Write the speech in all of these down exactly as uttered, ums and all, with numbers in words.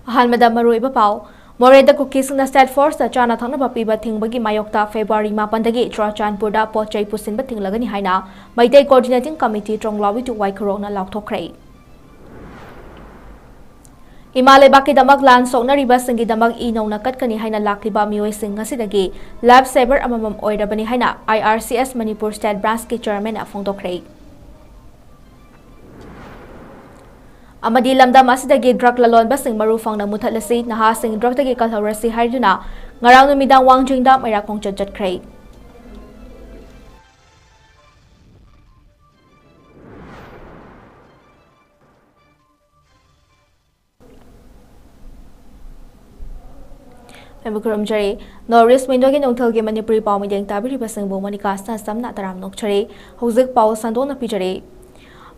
ꯑꯍꯥꯟꯕꯗ ꯃꯔꯨꯑꯣꯏꯕ ꯄꯥꯎ꯫ ꯃꯣꯔꯦꯗ ꯀꯨꯀꯤꯁꯤꯡꯅ state forceꯇ ꯆꯥꯅ ꯊꯛꯅꯕ ꯄꯤꯕ ꯊꯤꯡꯕꯒꯤ ꯃꯥꯌꯣꯛꯇ February ꯃꯥꯄꯟꯗꯒꯤ ꯆꯨꯔꯥꯆꯥꯟꯄꯨꯔꯗ ꯄꯣꯠ ꯆꯩ ꯄꯨꯁꯤꯟꯕ ꯊꯤꯡꯂꯒꯅꯤ ꯍꯥꯏꯅ ꯃꯩꯇꯩ Coordinating Committee ꯇ꯭ꯔꯣꯡꯂꯥꯎꯕꯤꯇꯨ ꯋꯥꯏꯈꯨꯔꯣꯛꯅ ꯂꯥꯎꯊꯣꯛꯈ꯭ꯔꯦ꯫ ꯏꯃꯥ ꯂꯩꯕꯥꯛꯀꯤꯗꯃꯛ ꯂꯥꯟ ꯁꯣꯛꯅꯔꯤꯕꯁꯤꯡꯒꯤꯗꯃꯛ ꯏ ꯅꯧꯅ ꯀꯠꯀꯅꯤ ꯍꯥꯏꯅ ꯂꯥꯛꯂꯤꯕ ꯃꯤꯑꯣꯏꯁꯤꯡ ꯉꯁꯤꯗꯒꯤ life saver ꯑꯃꯃꯝ ꯑꯣꯏꯔꯕꯅꯤ ꯍꯥꯏꯅ I R C S Manipur State Branchꯀꯤ Chairmanꯅ ꯐꯣꯡꯗꯣꯛꯈ꯭ꯔꯦ꯫ ꯑꯃꯗꯤ ꯂꯝꯗꯝ ꯑꯁꯤꯗꯒꯤ drug ꯂꯂꯣꯟꯕꯁꯤꯡ ꯃꯔꯨ ꯐꯪꯅ ꯃꯨꯊꯠꯂꯁꯤ, ꯅꯍꯥꯁꯤꯡ drugꯇꯒꯤ ꯀꯜꯍꯧꯔꯁꯤ ꯍꯥꯏꯗꯨꯅ ꯉꯔꯥꯡ ꯅꯨꯃꯤꯗꯥꯡ ꯋꯥꯡꯖꯤꯡꯗ ꯃꯩꯔꯥ ꯈꯣꯡꯆꯠ ꯆꯠꯈ꯭ꯔꯦ꯫ ꯃꯌꯥꯝꯕꯨ ꯈꯨꯔꯨꯝꯖꯔꯤ꯫ North East Windowꯒꯤ ꯅꯨꯡꯊꯤꯜꯒꯤ ꯃꯅꯤꯄꯨꯔꯤ ꯄꯥꯎ ꯃꯤꯠꯌꯦꯡ ꯇꯥꯕꯤꯔꯤꯕꯁꯤꯡꯕꯨ ꯃꯣꯅꯤꯀꯥ ꯁꯅꯥꯁꯝꯅ ꯇꯔꯥꯝꯅ ꯑꯣꯛꯆꯔꯤ꯫ ꯍꯧꯖꯤꯛ ꯄꯥꯎ ꯁꯟꯗꯣꯛꯅ ꯄꯤꯖꯔꯤ꯫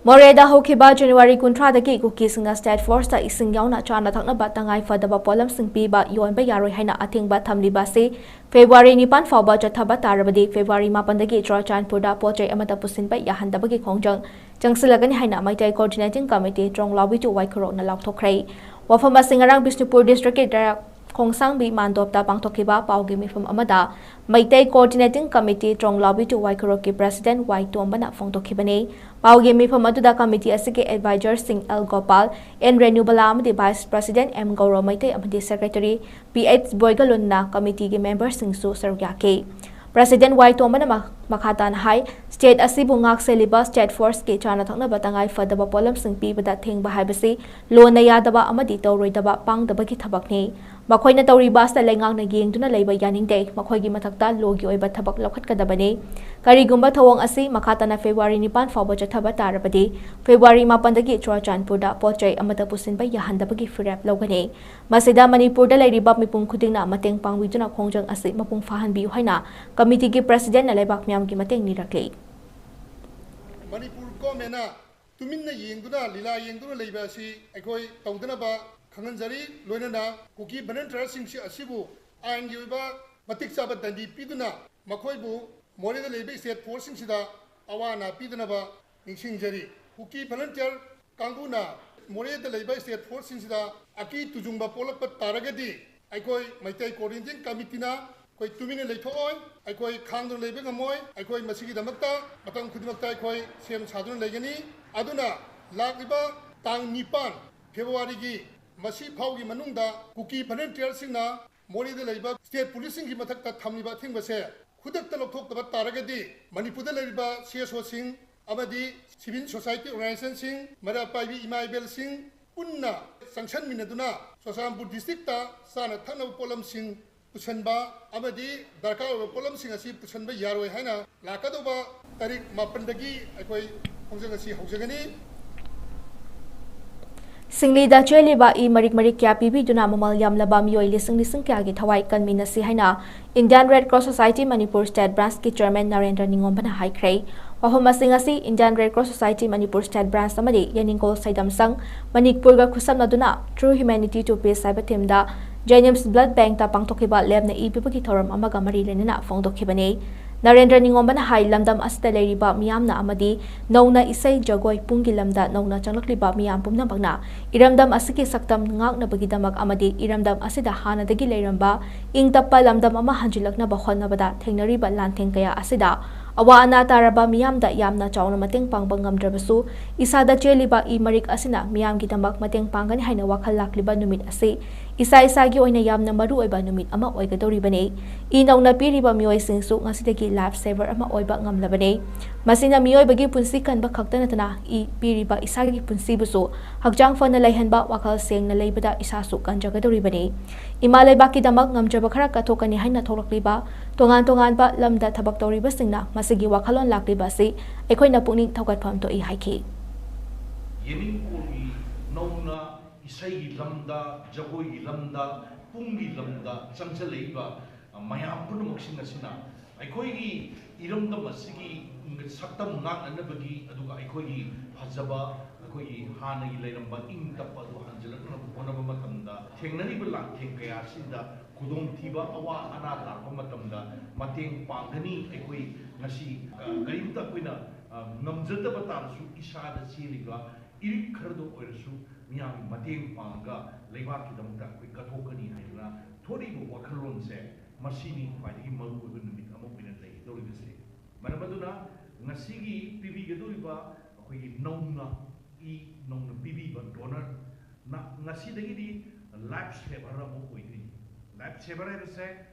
ꯃꯣꯔꯦꯗ ꯍꯧꯈꯤꯕ January ꯀꯨꯟꯊ꯭ꯔꯥꯗꯒꯤ ꯀꯨꯀꯤꯁꯤꯡꯅ state forceꯇ ꯏꯁꯤꯡ ꯌꯥꯎꯅ ꯆꯥꯅ ꯊꯛꯅꯕ ꯇꯉꯥꯏ ꯐꯗꯕ ꯄꯣꯠꯂꯝꯁꯤꯡ ꯄꯤꯕ ꯌꯣꯟꯕ ꯌꯥꯔꯣꯏ ꯍꯥꯏꯅ ꯑꯊꯤꯡꯕ ꯊꯝꯂꯤꯕ ꯑꯁꯤ February ꯅꯤꯄꯥꯟ ꯐꯥꯎꯕ ꯆꯠꯊꯕ ꯇꯥꯔꯕꯗꯤ February ꯃꯥꯄꯟꯗꯒꯤ ꯆꯨꯔꯥꯆꯥꯟꯄꯨꯔꯗ ꯄꯣꯠ ꯆꯩ ꯑꯃꯠꯇ ꯄꯨꯁꯤꯟꯕ ꯌꯥꯍꯟꯗꯕꯒꯤ ꯈꯣꯡꯖꯪ ꯆꯪꯁꯤꯜꯂꯒꯅꯤ ꯍꯥꯏꯅ ꯃꯩꯇꯩ Coordinating Committee ꯇ꯭ꯔꯣꯡꯂꯥꯎꯕꯤꯇꯨ ꯋꯥꯏꯈꯨꯔꯣꯛꯅ ꯂꯥꯎꯊꯣꯛꯈ꯭ꯔꯦ꯫ ꯋꯥꯐꯝ ꯑꯁꯤ ꯉꯔꯥꯡ ꯕꯤꯁꯅꯨꯄꯨꯔ districtꯀꯤ ꯗꯔ ꯈꯣꯡꯁꯥꯡꯕꯤ ꯃꯥꯟꯗꯣꯞꯇ ꯄꯥꯡꯊꯣꯛꯈꯤꯕ ꯄꯥꯎꯒꯤ ꯃꯤꯐꯝ ꯑꯃꯗ ꯃꯩꯇꯩ Coordinating Committee ꯇ꯭ꯔꯣꯡꯂꯥꯎꯕꯤꯇꯨ ꯋꯥꯏꯈꯨꯔꯣꯛꯀꯤ President ꯋꯥꯏ ꯇꯣꯝꯕꯅ ꯐꯣꯡꯗꯣꯛꯈꯤꯕꯅꯤ꯫ ꯄꯥꯎꯒꯤ ꯃꯤꯐꯝ ꯑꯗꯨꯗ committee ꯑꯁꯤꯒꯤ advisorꯁꯤꯡ ꯑꯦꯜ ꯒꯣꯄꯥꯜ, ꯑꯦꯟ ꯔꯦꯅꯨꯕꯂꯥ ꯑꯃꯗꯤ Vice President M Gouro Meitei ꯑꯃꯗꯤ Secretary ꯄꯤ ꯑꯩꯆ ꯕꯣꯏꯒꯂꯨꯟꯅ committeeꯒꯤ memberꯁꯤꯡꯁꯨ ꯁꯔꯨꯛ ꯌꯥꯈꯤ꯫ President ꯋꯥꯏ ꯇꯣꯝꯕꯅ ꯃ-, ꯃꯈꯥ ꯇꯥꯅ ꯍꯥꯏ, state ꯑꯁꯤꯕꯨ ꯉꯥꯛ ꯁꯦꯜꯂꯤꯕ state forceꯀꯤ ꯆꯥꯅ ꯊꯛꯅꯕ ꯇꯉꯥꯏ ꯐꯗꯕ ꯄꯣꯠꯂꯝꯁꯤꯡ ꯄꯤꯕꯗ ꯊꯤꯡꯕ ꯍꯥꯏꯕꯁꯤ ꯂꯣꯟꯅ ꯌꯥꯗꯕ ꯑꯃꯗꯤ ꯇꯧꯔꯣꯏꯗꯕ ꯄꯥꯡꯗꯕꯒꯤ ꯊꯕꯛꯅꯤ꯫ ꯃꯈꯣꯏꯅ ꯇꯧꯔꯤꯕ ꯑꯁꯤꯗ ꯂꯩꯉꯥꯛꯅ ꯌꯦꯡꯗꯨꯅ ꯂꯩꯕ ꯌꯥꯅꯤꯡꯗꯦ꯫ ꯃꯈꯣꯏꯒꯤ ꯃꯊꯛꯇ lawꯒꯤ ꯑꯣꯏꯕ ꯊꯕꯛ ꯂꯧꯈꯠꯀꯗꯕꯅꯤ꯫ ꯀꯔꯤꯒꯨꯝꯕ ꯊꯧꯑꯣꯡ ꯑꯁꯤ ꯃꯈꯥ ꯇꯥꯅ February ꯅꯤꯄꯥꯟ ꯐꯥꯎꯕ ꯆꯠꯊꯕ ꯇꯥꯔꯕꯗꯤ, February ꯃꯥꯄꯟꯗꯒꯤ ꯆꯨꯔꯥꯆꯥꯟꯄꯨꯔꯗ ꯄꯣꯠ ꯆꯩ ꯑꯃꯠꯇ ꯄꯨꯁꯤꯟꯕ ꯌꯥꯍꯟꯗꯕꯒꯤ ꯐꯤꯔꯦꯞ ꯂꯧꯒꯅꯤ꯫ ꯃꯁꯤꯗ ꯃꯅꯤꯄꯨꯔꯗ ꯂꯩꯔꯤꯕ ꯃꯤꯄꯨꯝ ꯈꯨꯗꯤꯡꯅ ꯃꯇꯦꯡ ꯄꯥꯡꯕꯤꯗꯨꯅ ꯈꯣꯡꯖꯪ ꯑꯁꯤ ꯃꯄꯨꯡ ꯐꯥꯍꯟꯕꯤꯌꯨ ꯍꯥꯏꯅ committeeꯒꯤ Presidentꯅ ꯂꯩꯕꯥꯛ ꯃꯤꯌꯥꯝꯒꯤ ꯃꯇꯦꯡ ꯅꯤꯔꯛꯂꯤ꯫ ꯃꯅꯤꯄꯨꯔ governmentꯅ ꯇꯨꯃꯤꯟꯅ ꯌꯦꯡꯗꯨꯅ, ꯂꯤꯂꯥ ꯌꯦꯡꯗꯨꯅ ꯂꯩꯕ ꯑꯁꯤ ꯑꯩꯈꯣꯏ ꯇꯧꯗꯅꯕ ꯈꯪꯍꯟꯖꯔꯤ꯫ ꯂꯣꯏꯅꯅ ꯀꯨꯀꯤ volunteerꯁꯤꯡꯁꯤ ꯑꯁꯤꯕꯨ ꯑꯥꯏꯟꯒꯤ ꯑꯣꯏꯕ ꯃꯇꯤꯛ ꯆꯥꯕ ꯗꯟꯗꯤ ꯄꯤꯗꯨꯅ ꯃꯈꯣꯏꯕꯨ ꯃꯣꯔꯦꯗ ꯂꯩꯕ state forceꯁꯤꯡꯁꯤꯗ ꯑꯋꯥ ꯑꯅꯥ ꯄꯤꯗꯅꯕ ꯅꯤꯡꯁꯤꯡꯖꯔꯤ꯫ ꯀꯨꯀꯤ volunteer ꯀꯥꯡꯕꯨꯅ ꯃꯣꯔꯦꯗ ꯂꯩꯕ ꯁ꯭ꯇꯦꯠ ꯐꯣꯔꯁꯁꯤꯡꯁꯤꯗ ꯑꯀꯤ ꯇꯨꯖꯨꯡꯕ ꯄꯣꯛꯂꯛꯄ ꯇꯥꯔꯒꯗꯤ, ꯑꯩꯈꯣꯏ ꯃꯩꯇꯩ ꯀꯣꯑꯣꯔꯗꯤꯅꯦꯁꯟ ꯀꯃꯤꯇꯤꯅ ꯑꯩꯈꯣꯏ ꯇꯨꯃꯤꯟꯅ ꯂꯩꯊꯣꯛꯑꯣꯏ, ꯑꯩꯈꯣꯏ ꯈꯥꯡꯗꯨꯅ ꯂꯩꯕ ꯉꯝꯃꯣꯏ꯫ ꯑꯩꯈꯣꯏ ꯃꯁꯤꯒꯤꯗꯃꯛꯇ ꯃꯇꯝ ꯈꯨꯗꯤꯡꯃꯛꯇ ꯑꯩꯈꯣꯏ ꯁꯦꯝ ꯁꯥꯗꯨꯅ ꯂꯩꯒꯅꯤ꯫ ꯑꯗꯨꯅ ꯂꯥꯛꯂꯤꯕ ꯇꯥꯡ ꯅꯤꯄꯥꯟ ꯐꯦꯕ꯭ꯔꯨꯋꯥꯔꯤꯒꯤ ꯃꯁꯤ ꯐꯥꯎꯒꯤ ꯃꯅꯨꯡꯗ ꯀꯨꯀꯤ ꯚꯣꯂꯨꯟꯇꯤꯌꯔꯁꯤꯡꯅ ꯃꯣꯔꯦꯗ ꯂꯩꯕ ꯁ꯭ꯇꯦꯠ ꯄꯨꯂꯤꯁꯁꯤꯡꯒꯤ ꯃꯊꯛꯇ ꯊꯝꯂꯤꯕ ꯑꯊꯤꯡꯕꯁꯦ ꯈꯨꯗꯛꯇ ꯂꯧꯊꯣꯛꯇꯕ ꯇꯥꯔꯒꯗꯤ, ꯃꯅꯤꯄꯨꯔꯗ ꯂꯩꯔꯤꯕ ꯁꯤ ꯑꯦꯁ ꯑꯣꯁꯤꯡ ꯑꯃꯗꯤ ꯁꯤꯚꯤꯜ ꯁꯣꯁꯥꯏꯇꯤ ꯑꯣꯔꯒꯅꯥꯏꯖꯦꯁꯟꯁꯤꯡ, ꯃꯩꯔꯥ ꯄꯥꯏꯕꯤ ꯏꯃꯥ ꯏꯕꯦꯜꯁꯤꯡ ꯄꯨꯟꯅ ꯆꯪꯁꯟꯃꯤꯟꯅꯗꯨꯅ ꯆꯨꯔꯆꯥꯟꯄꯨꯔ ꯗꯤꯁꯇ꯭ꯔꯤꯛꯇ ꯆꯥꯅ ꯊꯛꯅꯕ ꯄꯣꯠꯂꯝꯁꯤꯡ ꯄꯨꯁꯟꯕ ꯑꯃꯗꯤ ꯗꯔꯀꯥꯔ ꯑꯣꯏꯕ ꯄꯣꯠꯂꯝꯁꯤꯡ ꯑꯁꯤ ꯄꯨꯁꯟꯕ ꯌꯥꯔꯣꯏ ꯍꯥꯏꯅ ꯂꯥꯛꯀꯗꯧꯕ ꯇꯥꯔꯤꯛ ꯃꯥꯄꯟꯗꯒꯤ ꯑꯩꯈꯣꯏ ꯈꯣꯡꯖꯪ ꯑꯁꯤ ꯍꯧꯖꯒꯅꯤ꯫ ꯁꯤꯡꯂꯤꯗ ꯆꯦꯜꯂꯤꯕ ꯏ ꯃꯔꯤꯛ ꯃꯔꯤꯛ ꯀꯌꯥ ꯄꯤꯕꯤꯗꯨꯅ ꯃꯃꯜ ꯌꯥꯝꯂꯕ ꯃꯤꯑꯣꯏ ꯂꯤꯁꯤꯡ ꯂꯤꯁꯤꯡ ꯀꯌꯥꯒꯤ ꯊꯋꯥꯏ ꯀꯟꯃꯤꯟꯅꯁꯤ ꯍꯥꯏꯅ Indian Red Cross Society Manipur State Branch ꯀꯤ Chairman ꯅꯔꯦꯟꯗ꯭ꯔ ꯅꯤꯉꯣꯝꯕꯅ ꯍꯥꯏꯈ꯭ꯔꯦ꯫ ꯋꯥꯐꯝ ꯑꯁꯤꯡ ꯑꯁꯤ Indian Red Cross Society Manipur State Branch ꯑꯃꯗꯤ ꯌꯥꯏꯅꯤꯡꯀꯣꯜ ꯁꯩꯗꯝꯁꯪ ꯃꯅꯤꯄꯨꯔꯒ ꯈꯨꯠꯁꯝꯅꯗꯨꯅ True Humanity to Peace ꯍꯥꯏꯕ theme ꯗ JNIMS Blood Bank ꯇ ꯄꯥꯡꯊꯣꯛꯈꯤꯕ ꯂꯦꯝꯅ ꯏ ꯄꯤꯕꯒꯤ ꯊꯧꯔꯝ ꯑꯃꯒ ꯃꯔꯤ ꯂꯩꯅꯅ ꯐꯣꯡꯗꯣꯛꯈꯤꯕꯅꯤ꯫ ꯅꯔꯦꯟꯗ꯭ꯔ ꯅꯤꯉꯣꯝꯕꯅ ꯍꯥꯏ, ꯂꯝꯗꯝ ꯑꯁꯤꯗ ꯂꯩꯔꯤꯕ ꯃꯤꯌꯥꯝꯅ ꯑꯃꯗꯤ ꯅꯧꯅ ꯏꯁꯩ, ꯖꯒꯣꯏ, ꯄꯨꯡꯒꯤ ꯂꯝꯗ ꯅꯧꯅ ꯆꯪꯂꯛꯂꯤꯕ ꯃꯤꯌꯥꯝ ꯄꯨꯝꯅꯃꯛꯅ ꯏꯔꯝꯗꯝ ꯑꯁꯤꯒꯤ ꯁꯛꯇꯝ ꯉꯥꯛꯅꯕꯒꯤꯗꯃꯛ ꯑꯃꯗꯤ ꯏꯔꯝꯗꯝ ꯑꯁꯤꯗ ꯍꯥꯟꯅꯗꯒꯤ ꯂꯩꯔꯝꯕ ꯏꯪ ꯇꯞꯄ ꯂꯝꯗꯝ ꯑꯃ ꯍꯟꯖꯤꯜꯂꯛꯅꯕ ꯍꯣꯠꯅꯕꯗ ꯊꯦꯡꯅꯔꯤꯕ ꯂꯥꯟꯊꯦꯡ ꯀꯌꯥ ꯑꯁꯤꯗ ꯑꯋꯥ ꯑꯅꯥ ꯇꯥꯔꯕ ꯃꯤꯌꯥꯝꯗ ꯌꯥꯝꯅ ꯆꯥꯎꯅ ꯃꯇꯦꯡ ꯄꯥꯡꯕ ꯉꯝꯗ꯭ꯔꯕꯁꯨ, ꯏꯁꯥꯗ ꯆꯦꯜꯂꯤꯕ ꯏ ꯃꯔꯤꯛ ꯑꯁꯤꯅ ꯃꯤꯌꯥꯝꯒꯤꯗꯃꯛ ꯃꯇꯦꯡ ꯄꯥꯡꯒꯅꯤ ꯍꯥꯏꯅ ꯋꯥꯈꯜ ꯂꯥꯛꯂꯤꯕ ꯅꯨꯃꯤꯠ ꯑꯁꯤ ꯏꯁꯥ ꯏꯁꯥꯒꯤ ꯑꯣꯏꯅ ꯌꯥꯝꯅ ꯃꯔꯨ ꯑꯣꯏꯕ ꯅꯨꯃꯤꯠ ꯑꯃ ꯑꯣꯏꯒꯗꯧꯔꯤꯕꯅꯤ꯫ ꯏ ꯅꯧꯅ ꯄꯤꯔꯤꯕ ꯃꯤꯑꯣꯏꯁꯤꯡꯁꯨ ꯉꯁꯤꯗꯒꯤ life saver ꯑꯃ ꯑꯣꯏꯕ ꯉꯝꯂꯕꯅꯤ꯫ ꯃꯁꯤꯅ ꯃꯤꯑꯣꯏꯕꯒꯤ ꯄꯨꯟꯁꯤ ꯀꯟꯕ ꯈꯛꯇ ꯅꯠꯇꯅ ꯏ ꯄꯤꯔꯤꯕ ꯏꯁꯥꯒꯤ ꯄꯨꯟꯁꯤꯕꯨꯁꯨ ꯍꯛꯆꯥꯡ ꯐꯅ ꯂꯩꯍꯟꯕ, ꯋꯥꯈꯜ ꯁꯦꯡꯅ ꯂꯩꯕꯗ ꯏꯁꯥꯁꯨ ꯀꯟꯖꯒꯗꯧꯔꯤꯕꯅꯤ꯫ ꯏꯃꯥ ꯂꯩꯕꯥꯛꯀꯤꯗꯃꯛ ꯉꯝꯖꯕ ꯈꯔ ꯀꯠꯊꯣꯛꯀꯅꯤ ꯍꯥꯏꯅ ꯊꯣꯛꯂꯛꯂꯤꯕ ꯇꯣꯉꯥꯟ ꯇꯣꯉꯥꯟꯕ ꯂꯝꯗ ꯊꯕꯛ ꯇꯧꯔꯤꯕꯁꯤꯡꯅ ꯃꯁꯤꯒꯤ ꯋꯥꯈꯜꯂꯣꯟ ꯂꯥꯛꯂꯤꯕ ꯑꯁꯤ ꯑꯩꯈꯣꯏꯅ ꯄꯨꯛꯅꯤꯡ ꯊꯧꯒꯠꯐꯝ ꯊꯣꯛꯏ ꯍꯥꯏꯈꯤ꯫ ꯌꯦꯅꯤꯡꯀꯣꯜꯒꯤ ꯅꯧꯅ ꯏꯁꯩꯒꯤ ꯂꯝꯗ, ꯖꯒꯣꯏꯒꯤ ꯂꯝꯗ, ꯄꯨꯡꯒꯤ ꯂꯝꯗ ꯆꯪꯁꯤꯜꯂꯛꯏꯕ ꯃꯌꯥꯝ ꯄꯨꯝꯅꯃꯛꯁꯤꯡ ꯑꯁꯤꯅ ꯑꯩꯈꯣꯏꯒꯤ ꯏꯔꯝꯗꯝ ꯑꯁꯤꯒꯤ ꯁꯛꯇꯝ ꯉꯥꯛꯅꯅꯕꯒꯤ, ꯑꯗꯨꯒ ꯑꯩꯈꯣꯏꯒꯤ ꯐꯖꯕ, ꯑꯩꯈꯣꯏꯒꯤ ꯍꯥꯟꯅꯒꯤ ꯂꯩꯔꯝꯕ ꯏꯪ ꯇꯞꯄ ꯑꯗꯨ ꯍꯟꯖꯤꯜꯂꯛꯅꯕ ꯍꯣꯠꯅꯕ ꯃꯇꯝꯗ ꯊꯦꯡꯅꯔꯤꯕ ꯂꯥꯟꯊꯦꯡ ꯀꯌꯥ ꯑꯁꯤꯗ ꯈꯨꯗꯣꯡꯊꯤꯕ, ꯑꯋꯥ ꯑꯅꯥ ꯂꯥꯛꯄ ꯃꯇꯝꯗ ꯃꯇꯦꯡ ꯄꯥꯡꯒꯅꯤ꯫ ꯑꯩꯈꯣꯏ ꯉꯁꯤ, ꯑ, ꯀꯔꯤꯝꯇ ꯑꯩꯈꯣꯏꯅ ꯉꯝꯖꯗꯕ ꯇꯥꯔꯁꯨ ꯏꯁꯥꯗ ꯆꯦꯜꯂꯤꯕ ꯏꯔꯤꯛ ꯈꯔꯗ ꯑꯣꯏꯔꯁꯨ ꯃꯤꯌꯥꯝꯒꯤ ꯃꯇꯦꯡ ꯄꯥꯡꯉꯒ ꯂꯩꯕꯥꯛꯀꯤꯗꯃꯛꯇ ꯑꯩꯈꯣꯏ ꯀꯠꯊꯣꯛꯀꯅꯤ ꯍꯥꯏꯗꯅ ꯊꯣꯛꯂꯤꯕ ꯋꯥꯈꯜꯂꯣꯟꯁꯦ, ꯃꯁꯤꯅꯤ ꯈ꯭ꯋꯥꯏꯗꯒꯤ ꯃꯔꯨꯑꯣꯏꯕ ꯅꯨꯃꯤꯠ ꯑꯃ ꯑꯣꯏꯅ ꯂꯩꯒꯗꯧꯔꯤꯕꯁꯦ꯫ ꯃꯔꯝ ꯑꯗꯨꯅ ꯉꯁꯤꯒꯤ ꯄꯤꯕꯤꯒꯗꯧꯔꯤꯕ ꯑꯩꯈꯣꯏꯒꯤ ꯅꯧꯅ ꯏ, ꯅꯧꯅ ꯄꯤꯕꯤꯕ ꯗꯣꯅꯔ, ꯉꯁꯤꯗꯒꯤꯗꯤ ꯂꯥꯏꯐ ꯁꯦꯚꯔ ꯑꯃ ꯑꯣꯏꯗꯣꯏꯅꯤ꯫ ꯂꯥꯏꯐ ꯁꯦꯚꯔ ꯍꯥꯏꯕꯁꯦ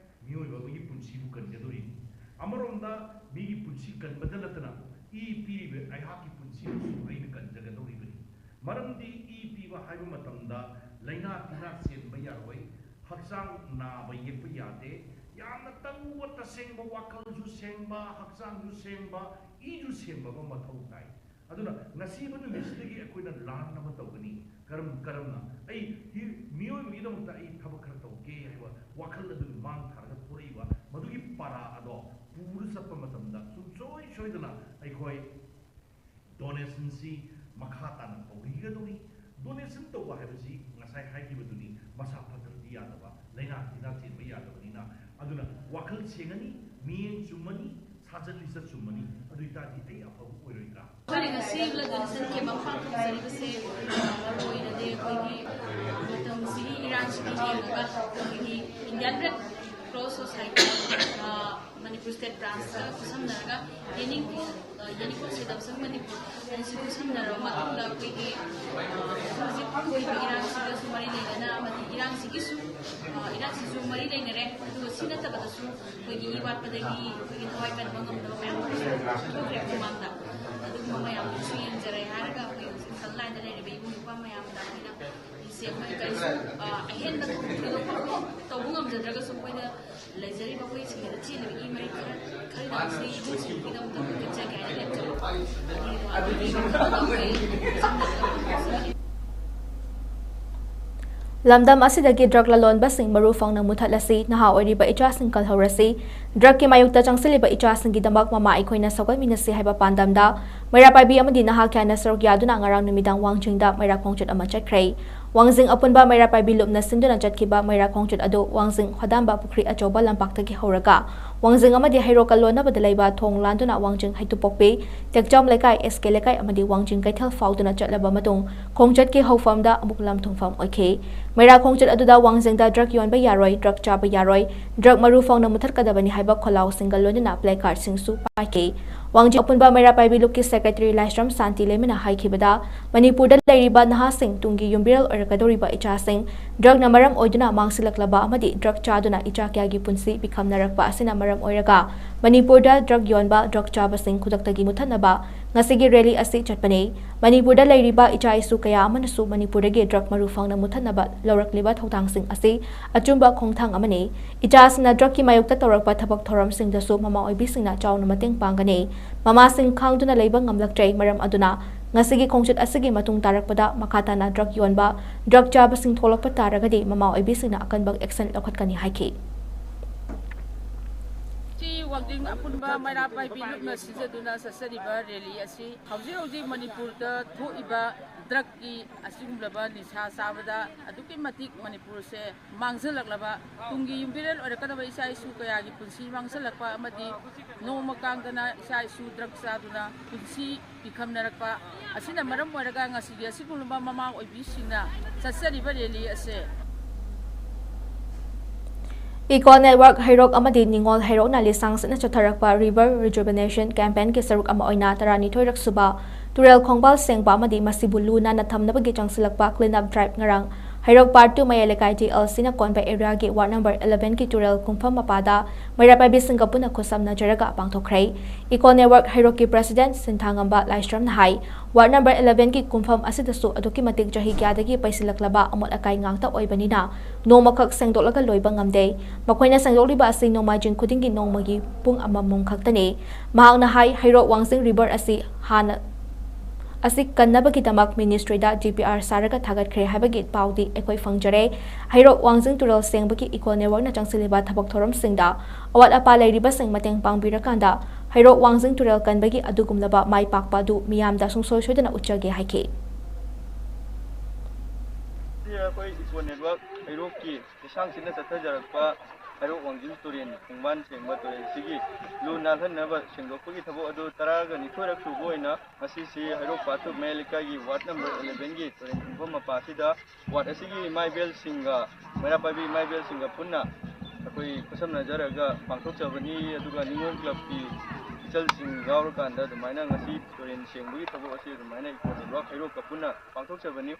ꯃꯤꯑꯣꯏꯕ ꯑꯃꯒꯤ ꯄꯨꯟꯁꯤꯕꯨ ꯀꯟꯒꯗꯧꯔꯤꯅꯤ꯫ ꯑꯃꯔꯣꯝꯗ ꯃꯤꯒꯤ ꯄꯨꯟꯁꯤ ꯀꯟꯕꯗ ꯅꯠꯇꯅ ꯏ ꯄꯤꯔꯤꯕ ꯑꯩꯍꯥꯛꯀꯤ ꯄꯨꯟꯁꯤꯕꯨꯁꯨ ꯑꯩꯅ ꯀꯟꯖꯒꯗꯧꯔꯤꯕꯅꯤ꯫ ꯃꯔꯝꯗꯤ ꯏ ꯄꯤꯕ ꯍꯥꯏꯕ ꯃꯇꯝꯗ ꯂꯥꯏꯅꯥ ꯇꯤꯟꯅꯥ ꯆꯦꯟꯕ ꯌꯥꯔꯣꯏ, ꯍꯛꯆꯥꯡ ꯅꯥꯕ ꯌꯦꯛꯄ ꯌꯥꯗꯦ꯫ ꯌꯥꯝꯅ ꯇꯧꯕ ꯇꯁꯦꯡꯕ ꯋꯥꯈꯜꯁꯨ ꯁꯦꯡꯕ, ꯍꯛꯆꯥꯡꯁꯨ ꯁꯦꯡꯕ, ꯏꯁꯨ ꯁꯦꯡꯕ ꯑꯃ ꯃꯊꯧ ꯇꯥꯏ꯫ ꯑꯗꯨꯅ ꯉꯁꯤꯕ ꯅꯨꯃꯤꯠꯁꯤꯗꯒꯤ ꯑꯩꯈꯣꯏꯅ ꯂꯥꯟ ꯑꯃ ꯇꯧꯒꯅꯤ꯫ ꯀꯔꯝ ꯀꯔꯝꯅ ꯑꯩ ꯍꯤ- ꯃꯤꯑꯣꯏꯕꯒꯤꯗꯃꯛꯇ ꯑꯩ ꯊꯕꯛ ꯈꯔ ꯇꯧꯒꯦ ꯍꯥꯏꯕ ꯋꯥꯈꯜ ꯑꯗꯨꯒꯤ ꯃꯥꯡ ꯊꯥꯔꯒ ꯊꯣꯔꯛꯏꯕ ꯃꯗꯨꯒꯤ ꯄꯔꯥ ꯑꯗꯣ ꯄꯨꯔ ꯆꯠꯄ ꯃꯇꯝꯗ ꯁꯨꯡꯁꯣꯏ ꯁꯣꯏꯗꯅ ꯑꯩꯈꯣꯏ ꯗꯣꯅꯦꯁꯟꯁꯤ ꯃꯈꯥ ꯇꯥꯅ ꯇꯧꯕꯤꯒꯗꯧꯔꯤ꯫ ꯗꯣꯅꯦꯁꯟ ꯇꯧꯕ ꯍꯥꯏꯕꯁꯤ ꯉꯁꯥꯏ ꯍꯥꯏꯈꯤꯕꯗꯨꯅꯤ, ꯃꯁꯥ ꯐꯠꯇ꯭ꯔꯗꯤ ꯌꯥꯗꯕ, ꯂꯥꯏꯅꯥ ꯇꯤꯟꯅꯥ ꯆꯦꯟꯕ ꯌꯥꯗꯕꯅꯤꯅ꯫ ꯑꯗꯨꯅ ꯋꯥꯈꯜ ꯁꯦꯡꯉꯅꯤ, ꯃꯤꯠꯌꯦꯡ ꯆꯨꯝꯃꯅꯤ, ꯁꯥꯖꯠ ꯂꯤꯆꯠ ꯆꯨꯝꯃꯅꯤ꯫ ꯑꯗꯨ ꯑꯣꯏꯇꯥꯔꯗꯤ ꯑꯩ ꯑꯐꯕ ꯑꯣꯏꯔꯣꯏꯗ꯭ꯔꯥ? ꯑꯩꯈꯣꯏꯅ ꯉꯁꯤ ꯕ꯭ꯂꯗ ꯗꯣꯅꯦꯁꯟ ꯀꯦꯝ ꯑꯃ ꯄꯥꯡꯊꯣꯛꯆꯔꯤꯕꯁꯦ, ꯑ, ꯃꯔꯨ ꯑꯣꯏꯅꯗꯤ ꯑꯩꯈꯣꯏꯒꯤ ꯃꯇꯝꯁꯤꯒꯤ ꯏꯔꯥꯡꯁꯤꯒꯤ ꯌꯦꯡꯉꯒ ꯑꯩꯈꯣꯏꯒꯤ ꯏꯟꯗꯤꯌꯥꯟ ꯔꯦꯗ ꯀ꯭ꯔꯣꯁ ꯁꯣꯁꯥꯏꯇꯤ, ꯑ, ꯃꯅꯤꯄꯨꯔ ꯁ꯭ꯇꯦꯠ ꯕ꯭ꯔꯥꯟꯁꯀ ꯈꯨꯠꯁꯝꯅꯔꯒ ꯌꯦꯅꯤꯡꯀꯣꯜ, ꯑ, ꯌꯦꯅꯤꯡꯀꯣꯜ ꯁꯦꯗꯝꯁꯪ ꯃꯅꯤꯄꯨꯔ ꯑꯅꯤꯁꯤ ꯈꯨꯠꯁꯝꯅꯔꯕ ꯃꯇꯨꯡꯗ ꯑꯩꯈꯣꯏꯒꯤ, ꯑ, ꯍꯧꯖꯤꯛ ꯊꯣꯛꯏꯕ ꯏꯔꯥꯡꯁꯤꯒꯁꯨ ꯃꯔꯤ ꯂꯩꯅꯅ ꯑꯃꯗꯤ ꯏꯔꯥꯡꯁꯤꯒꯤꯁꯨ, ꯑ, ꯏꯔꯥꯡꯁꯤꯁꯨ ꯃꯔꯤ ꯂꯩꯅꯔꯦ꯫ ꯑꯗꯨꯒ ꯁꯤ ꯅꯠꯇꯕꯗꯁꯨ ꯑꯩꯈꯣꯏꯒꯤ ꯏ ꯋꯥꯠꯄꯗꯒꯤ ꯑꯩꯈꯣꯏꯒꯤ ꯊꯋꯥꯏ ꯀꯟꯕ ꯉꯝꯗꯕ ꯃꯌꯥꯝ ꯑꯃꯁꯨ ꯊꯣꯛꯈ꯭ꯔꯦ ꯃꯃꯥꯡꯗ꯫ ꯑꯗꯨꯒꯨꯝꯕ ꯃꯌꯥꯝꯗꯨꯁꯨ ꯌꯦꯡꯖꯔꯦ ꯍꯥꯏꯔꯒ ꯑꯩꯈꯣꯏ ꯍꯧꯖꯤꯛ ꯐ꯭ꯔꯟ ꯂꯥꯏꯟꯗ ꯂꯩꯔꯤꯕ ꯏꯕꯨꯡ ꯏꯄ꯭ꯋꯥ ꯃꯌꯥꯝꯗ ꯑꯩꯈꯣꯏꯅ ꯁꯦ ꯑꯩꯈꯣꯏ ꯀꯔꯤꯁꯨ, ꯑ, ꯑꯍꯦꯟꯕ ꯊꯣꯏꯗꯣꯛꯄ ꯇꯧꯕ ꯉꯝꯖꯗ꯭ꯔꯒꯁꯨ ꯑꯩꯈꯣꯏꯅ ꯂꯩꯖꯔꯤꯕ ꯑꯩꯈꯣꯏ ꯁꯤꯡꯗ ꯆꯦꯜꯂꯤꯕ ꯏ ꯃꯔꯤ ꯈꯔ, ꯈꯔꯗꯪꯁꯤ ꯏꯕꯨꯡꯁꯤꯡꯒꯤꯗꯃꯛꯇ ꯑꯩꯈꯣꯏ ꯀꯠꯆꯒꯦ ꯍꯥꯏꯅ ꯂꯦꯞꯆꯕ꯫ ꯑꯗꯨꯒ ꯑꯗꯨꯒꯤ ꯃꯈꯥꯗ ꯑꯩꯈꯣꯏ ꯂꯝꯗꯝ ꯑꯁꯤꯗꯒꯤ ꯗ꯭ꯔꯒ ꯂꯂꯣꯟꯕꯁꯤꯡ ꯃꯔꯨ ꯐꯪꯅ ꯃꯨꯊꯠꯂꯁꯤ, ꯅꯍꯥ ꯑꯣꯏꯔꯤꯕ ꯏꯆꯥꯁꯤꯡ ꯀꯜꯍꯧꯔꯁꯤ, ꯗ꯭ꯔꯒꯀꯤ ꯃꯥꯌꯣꯛꯇ ꯆꯪꯁꯤꯜꯂꯤꯕ ꯏꯆꯥꯁꯤꯡꯒꯤꯗꯃꯛ ꯃꯃꯥ ꯑꯩꯈꯣꯏꯅ ꯁꯧꯒꯠꯃꯤꯟꯅꯁꯤ ꯍꯥꯏꯕ ꯄꯥꯟꯗꯝꯗ ꯃꯩꯔꯥ ꯄꯥꯏꯕꯤ ꯑꯃꯗꯤ ꯅꯍꯥ ꯀꯌꯥꯅ ꯁꯔꯨꯛ ꯌꯥꯗꯨꯅ ꯉꯔꯥꯡ ꯅꯨꯃꯤꯗꯥꯡ ꯋꯥꯡꯖꯤꯡꯗ ꯃꯩꯔꯥ ꯈꯣꯡꯆꯠ ꯑꯃ ꯆꯠꯈ꯭ꯔꯦ꯫ ꯋꯥꯡꯖꯤꯡ ꯑꯄꯨꯟꯕ ꯃꯩꯔꯥ ꯄꯥꯏꯕꯤ ꯂꯨꯞꯅ ꯁꯤꯟꯗꯨꯅ ꯆꯠꯈꯤꯕ ꯃꯩꯔꯥ ꯈꯣꯡꯆꯠ ꯑꯗꯨ ꯋꯥꯡꯖꯤꯡ ꯍꯣꯗꯥꯝꯕ ꯄꯨꯈ꯭ꯔꯤ ꯑꯆꯧꯕ ꯂꯝꯄꯥꯛꯇꯒꯤ ꯍꯧꯔꯒ ꯋꯥꯡꯖꯤꯡ ꯑꯃꯗꯤ ꯍꯩꯔꯣꯛ ꯀꯜꯂꯣꯟꯅꯕꯗ ꯂꯩꯕ ꯊꯣꯡ ꯂꯥꯟꯗꯨꯅ ꯋꯥꯡꯖꯤꯡ ꯍꯩꯇꯨꯄꯣꯛꯄꯤ, ꯇꯦꯛꯆꯝ ꯂꯩꯀꯥꯏ, ꯑꯦꯁ ꯀꯦ ꯂꯩꯀꯥꯏ ꯑꯃꯗꯤ ꯋꯥꯡꯖꯤꯡ ꯀꯩꯊꯦꯜ ꯐꯥꯎꯗꯨꯅ ꯆꯠꯂꯕ ꯃꯇꯨꯡ ꯈꯣꯡꯆꯠꯀꯤ ꯍꯧꯐꯝꯗ ꯑꯃꯨꯛ ꯂꯝ ꯊꯨꯡꯐꯝ ꯑꯣꯏꯈꯤ꯫ ꯃꯩꯔꯥ ꯈꯣꯡꯆꯠ ꯑꯗꯨꯗ ꯋꯥꯡꯖꯤꯡꯗ ꯗ꯭ꯔꯒ ꯌꯣꯟꯕ ꯌꯥꯔꯣꯏ, ꯗ꯭ꯔꯒ ꯆꯥꯕ ꯌꯥꯔꯣꯏ, ꯗ꯭ꯔꯒ ꯃꯔꯨ ꯐꯪꯅ ꯃꯨꯊꯠꯀꯗꯕꯅꯤ ꯍꯥꯏꯕ ꯈꯣꯜꯂꯥꯎꯁꯤꯡꯒ ꯂꯣꯏꯅꯅ ꯄ꯭ꯂꯦ ꯀꯥꯔꯗꯁꯤꯡꯁꯨ ꯄꯥꯏꯈꯤ꯫ ꯋꯥꯡꯖꯤꯡ ꯑꯄꯨꯟꯕ ꯃꯩꯔꯥ ꯄꯥꯏꯕꯤ ꯂꯨꯞꯀꯤ ꯁꯦꯀ꯭ꯔꯦꯇꯔꯤ ꯂꯥꯏꯁ꯭ꯔꯝ ꯁꯥꯟꯇꯤ ꯂꯩꯃꯅ ꯍꯥꯏꯈꯤꯕꯗ, ꯃꯅꯤꯄꯨꯔꯗ ꯂꯩꯔꯤꯕ ꯅꯍꯥꯁꯤꯡ, ꯇꯨꯡꯒꯤ ꯌꯨꯝꯕꯤꯔꯦꯜ ꯑꯣꯏꯔꯛꯀꯗꯧꯔꯤꯕ ꯏꯆꯥꯁꯤꯡ, ꯗ꯭ꯔꯒꯅ ꯃꯔꯝ ꯑꯣꯏꯗꯨꯅ ꯃꯥꯡꯁꯤꯜꯂꯛꯂꯕ ꯑꯃꯗꯤ ꯗ꯭ꯔꯒ ꯆꯥꯗꯨꯅ ꯏꯆꯥ ꯀꯌꯥꯒꯤ ꯄꯨꯟꯁꯤ ꯄꯤꯈꯝꯅꯔꯛꯄ ꯑꯁꯤꯅ ꯃꯔꯝ ꯑꯣꯏꯔꯒ ꯃꯅꯤꯄꯨꯔꯗ ꯗ꯭ꯔꯒ ꯌꯣꯟꯕ, ꯗ꯭ꯔꯒ ꯆꯥꯕꯁꯤꯡ ꯈꯨꯗꯛꯇꯒꯤ ꯃꯨꯊꯠꯅꯕ ꯉꯁꯤꯒꯤ ꯔꯦꯂꯤ ꯑꯁꯤ ꯆꯠꯄꯅꯤ꯫ ꯃꯅꯤꯄꯨꯔꯗ ꯂꯩꯔꯤꯕ ꯏꯆꯥ ꯏꯁꯨ ꯀꯌꯥ ꯑꯃꯅꯁꯨ ꯃꯅꯤꯄꯨꯔꯗꯒꯤ ꯗ꯭ꯔꯒ ꯃꯔꯨ ꯐꯪꯅ ꯃꯨꯊꯠꯅꯕ ꯂꯧꯔꯛꯂꯤꯕ ꯊꯧꯗꯥꯡꯁꯤꯡ ꯑꯁꯤ ꯑꯆꯨꯝꯕ ꯈꯣꯡꯊꯥꯡ ꯑꯃꯅꯤ꯫ ꯏꯆꯥꯁꯤꯡꯅ ꯗ꯭ꯔꯒꯀꯤ ꯃꯥꯌꯣꯛꯇ ꯇꯧꯔꯛꯄ ꯊꯕꯛ ꯊꯧꯔꯝꯁꯤꯡꯗꯁꯨ ꯃꯃꯥ ꯑꯣꯏꯕꯤꯁꯤꯡꯅ ꯆꯥꯎꯅ ꯃꯇꯦꯡ ꯄꯥꯡꯒꯅꯤ꯫ ꯃꯃꯥꯁꯤꯡ ꯈꯥꯡꯗꯨꯅ ꯂꯩꯕ ꯉꯝꯂꯛꯇ꯭ꯔꯦ꯫ ꯃꯔꯝ ꯑꯗꯨꯅ ꯉꯁꯤꯒꯤ ꯈꯣꯡꯆꯠ ꯑꯁꯤꯒꯤ ꯃꯇꯨꯡ ꯇꯥꯔꯛꯄꯗ ꯃꯈꯥ ꯇꯥꯅ ꯗ꯭ꯔꯒ ꯌꯣꯟꯕ, ꯗ꯭ꯔꯒ ꯆꯥꯕꯁꯤꯡ ꯊꯣꯛꯂꯛꯄ ꯇꯥꯔꯒꯗꯤ ꯃꯃꯥ ꯑꯣꯏꯕꯤꯁꯤꯡꯅ ꯑꯀꯟꯕ ꯑꯦꯛꯁꯟ ꯂꯧꯈꯠꯀꯅꯤ ꯍꯥꯏꯈꯤ꯫ ꯁꯤ ꯋꯥꯡꯖꯤꯡ ꯑꯄꯨꯟꯕ ꯃꯩꯔꯥ ꯄꯥꯏꯕꯤ ꯂꯨꯞꯅ ꯁꯤꯟꯖꯗꯨꯅ ꯆꯠꯆꯔꯤꯕ ꯔꯦꯂꯤ ꯑꯁꯤ ꯍꯧꯖꯤꯛ ꯍꯧꯖꯤꯛ ꯃꯅꯤꯄꯨꯔꯗ ꯊꯣꯛꯏꯕ ꯗ꯭ꯔꯒꯀꯤ ꯑꯁꯤꯒꯨꯝꯂꯕ ꯅꯤꯁꯥ ꯆꯥꯕꯗ ꯑꯗꯨꯛꯀꯤ ꯃꯇꯤꯛ ꯃꯅꯤꯄꯨꯔꯁꯦ ꯃꯥꯡꯖꯜꯂꯛꯂꯕ, ꯇꯨꯡꯒꯤ ꯌꯨꯝꯕꯤꯔꯦꯜ ꯑꯣꯏꯔꯛꯀꯗꯕ ꯏꯆꯥ ꯏꯁꯨ ꯀꯌꯥꯒꯤ ꯄꯨꯟꯁꯤ ꯃꯥꯡꯁꯤꯜꯂꯛꯄ ꯑꯃꯗꯤ ꯅꯣꯡꯃ ꯀꯥꯡꯗꯅ ꯏꯆꯥ ꯏꯁꯨ ꯗ꯭ꯔꯒ ꯆꯥꯗꯨꯅ ꯄꯨꯟꯁꯤ ꯄꯤꯈꯝꯅꯔꯛꯄ ꯑꯁꯤꯅ ꯃꯔꯝ ꯑꯣꯏꯔꯒ ꯉꯁꯤꯒꯤ ꯑꯁꯤꯒꯨꯝꯂꯕ ꯃꯃꯥ ꯑꯣꯏꯕꯤꯁꯤꯡꯅ ꯆꯠꯆꯔꯤꯕ ꯔꯦꯂꯤ ꯑꯁꯦ꯫ ꯏꯀꯣ ꯅꯦꯠꯋꯥꯔꯛ ꯍꯩꯔꯣꯛ ꯑꯃꯗꯤ ꯅꯤꯉꯣꯜ ꯍꯩꯔꯣꯛꯅ ꯂꯤꯁꯥꯡ ꯁꯤꯠꯅ ꯆꯠꯊꯔꯛꯄ River Rejuvenation Campaignꯒꯤ ꯁꯔꯨꯛ ꯑꯃ ꯑꯣꯏꯅ ꯇꯔꯥꯅꯤꯊꯣꯏꯔꯛ ꯁꯨꯕ ꯇꯨꯔꯦꯜ ꯈꯣꯡꯕꯥꯜ ꯁꯦꯡꯕ ꯑꯃꯗꯤ ꯃꯁꯤꯕꯨ ꯂꯨ ꯅꯥꯟꯅ ꯊꯝꯅꯕꯒꯤ ꯆꯪꯁꯤꯜꯂꯛꯄ clean up drive ꯉꯔꯥꯡ ꯍꯩꯔꯣꯛ Part two ꯃꯌꯥꯏ ꯂꯩꯀꯥꯏ TLCꯅ ꯀꯣꯟꯕ areaꯒꯤ ward number elevenꯒꯤ ꯇꯨꯔꯦꯜ ꯀꯨꯝꯐꯝ ꯃꯄꯥꯗ ꯃꯩꯔꯥ ꯄꯥꯏꯕꯤꯁꯤꯡꯒ ꯄꯨꯟꯅ ꯈꯨꯠꯁꯝꯅꯖꯔꯒ ꯄꯥꯡꯊꯣꯛꯈ꯭ꯔꯦ꯫ ꯏꯀꯣ ꯅꯦꯠꯋꯥꯔꯛ ꯍꯩꯔꯣꯛꯀꯤ president ꯁꯤꯟꯊꯥꯉꯝꯕ ꯂꯥꯏꯁ꯭ꯔꯝꯅ ꯍꯥꯏ, ward number elevenꯒꯤ ꯀꯨꯝꯐꯝ ꯑꯁꯤꯗꯁꯨ ꯑꯗꯨꯛꯀꯤ ꯃꯇꯤꯛ ꯆꯍꯤ ꯀꯌꯥꯗꯒꯤ ꯄꯩꯁꯤꯜꯂꯛꯂꯕ ꯑꯃꯣꯠ ꯑꯀꯥꯏ ꯉꯥꯛꯇ ꯑꯣꯏꯕꯅꯤꯅ ꯅꯣꯡꯃꯈꯛ ꯁꯦꯡꯗꯣꯛꯂꯒ ꯂꯣꯏꯕ ꯉꯝꯗꯦ꯫ ꯃꯈꯣꯏꯅ ꯁꯦꯡꯗꯣꯛꯂꯤꯕ ꯑꯁꯤ ꯅꯣꯡꯃꯥꯏꯖꯤꯡ ꯈꯨꯗꯤꯡꯒꯤ ꯅꯣꯡꯃꯒꯤ ꯄꯨꯡ ꯑꯃꯃꯝ ꯈꯛꯇꯅꯤ꯫ ꯃꯍꯥꯛꯅ ꯍꯥꯏ, ꯍꯩꯔꯣꯛ ꯋꯥꯡꯖꯤꯡ river ꯑꯁꯤ ꯍꯥꯟꯅ ꯑꯁꯤ ꯀꯟꯅꯕꯒꯤꯗꯃꯛ ministryꯗ DPR ꯁꯥꯔꯒ ꯊꯥꯒꯠꯈ꯭ꯔꯦ ꯍꯥꯏꯕꯒꯤ ꯄꯥꯎꯗꯤ ꯑꯩꯈꯣꯏ ꯐꯪꯖꯔꯦ꯫ ꯍꯩꯔꯣꯛ ꯋꯥꯡꯖꯤꯡ ꯇꯨꯔꯦꯜ ꯁꯦꯡꯕꯒꯤ ꯏꯀꯣ ꯅꯦꯠꯋꯥꯔꯛꯅ ꯆꯪꯁꯤꯜꯂꯤꯕ ꯊꯕꯛ ꯊꯧꯔꯝꯁꯤꯡꯗ ꯑꯋꯥꯠ ꯑꯄꯥ ꯂꯩꯔꯤꯕꯁꯤꯡ ꯃꯇꯦꯡ ꯄꯥꯡꯕꯤꯔꯀꯥꯟꯗ ꯍꯩꯔꯣꯛ ꯋꯥꯡꯖꯤꯡ ꯇꯨꯔꯦꯜ ꯀꯟꯕꯒꯤ ꯑꯗꯨꯒꯨꯝꯂꯕ ꯃꯥꯏ ꯄꯥꯛꯄ ꯑꯗꯨ ꯃꯤꯌꯥꯝꯗ ꯁꯨꯡꯁꯣꯏ ꯁꯣꯏꯗꯅ ꯎꯠꯆꯒꯦ ꯍꯥꯏꯈꯤ꯫ ꯑꯩꯈꯣꯏ ꯏꯀꯣ ꯅꯦꯠꯋꯥꯔꯛ ꯍꯩꯔꯣꯛꯀꯤ ꯂꯤꯁꯥꯡ ꯁꯤꯠꯅ ꯆꯠꯊꯖꯔꯛꯄ ꯍꯩꯔꯣꯛ ꯋꯥꯡꯖꯤꯡ ꯇꯨꯔꯦꯜ ꯈꯣꯡꯕꯥꯟ ꯁꯦꯡꯕ ꯇꯨꯔꯦꯜꯁꯤꯒꯤ ꯂꯨ ꯅꯥꯜꯍꯟꯅꯕ ꯁꯦꯡꯗꯣꯛꯄꯒꯤ ꯊꯕꯛ ꯑꯗꯨ ꯇꯔꯥꯒ ꯅꯤꯊꯣꯏꯔꯛ ꯁꯨꯕ ꯑꯣꯏꯅ ꯉꯁꯤꯁꯤ ꯍꯩꯔꯣꯛ ꯄꯥꯠꯊꯨꯞ ꯃꯌꯥꯏ ꯂꯩꯀꯥꯏꯒꯤ ꯋꯥꯔꯗ ꯅꯝꯕꯔ eleven ꯒꯤ ꯇꯨꯔꯦꯜ ꯈꯣꯡꯐꯝ ꯃꯄꯥꯁꯤꯗ ꯋꯥꯔꯗ ꯑꯁꯤꯒꯤ ꯏꯃꯥ ꯏꯕꯦꯜꯁꯤꯡꯒ ꯃꯩꯔꯥ ꯄꯥꯏꯕꯤ ꯏꯃꯥ ꯏꯕꯦꯜꯁꯤꯡꯒ ꯄꯨꯟꯅ ꯑꯩꯈꯣꯏ ꯈꯨꯠꯁꯝꯅꯖꯔꯒ ꯄꯥꯡꯊꯣꯛꯆꯕꯅꯤ꯫ ꯑꯗꯨꯒ ꯅꯤꯉꯣꯜ ꯀ꯭ꯂꯕꯀꯤ ꯏꯆꯜꯁꯤꯡ ꯌꯥꯎꯔꯀꯥꯟꯗ ꯑꯗꯨꯃꯥꯏꯅ ꯉꯁꯤ ꯇꯨꯔꯦꯜ ꯁꯦꯡꯕꯒꯤ ꯊꯕꯛ ꯑꯁꯤ ꯑꯗꯨꯃꯥꯏꯅ ꯏꯀꯣ ꯅꯦꯠꯋꯥꯔꯛ ꯍꯩꯔꯣꯛꯀ ꯄꯨꯟꯅ ꯄꯥꯡꯊꯣꯛꯆꯕꯅꯤ꯫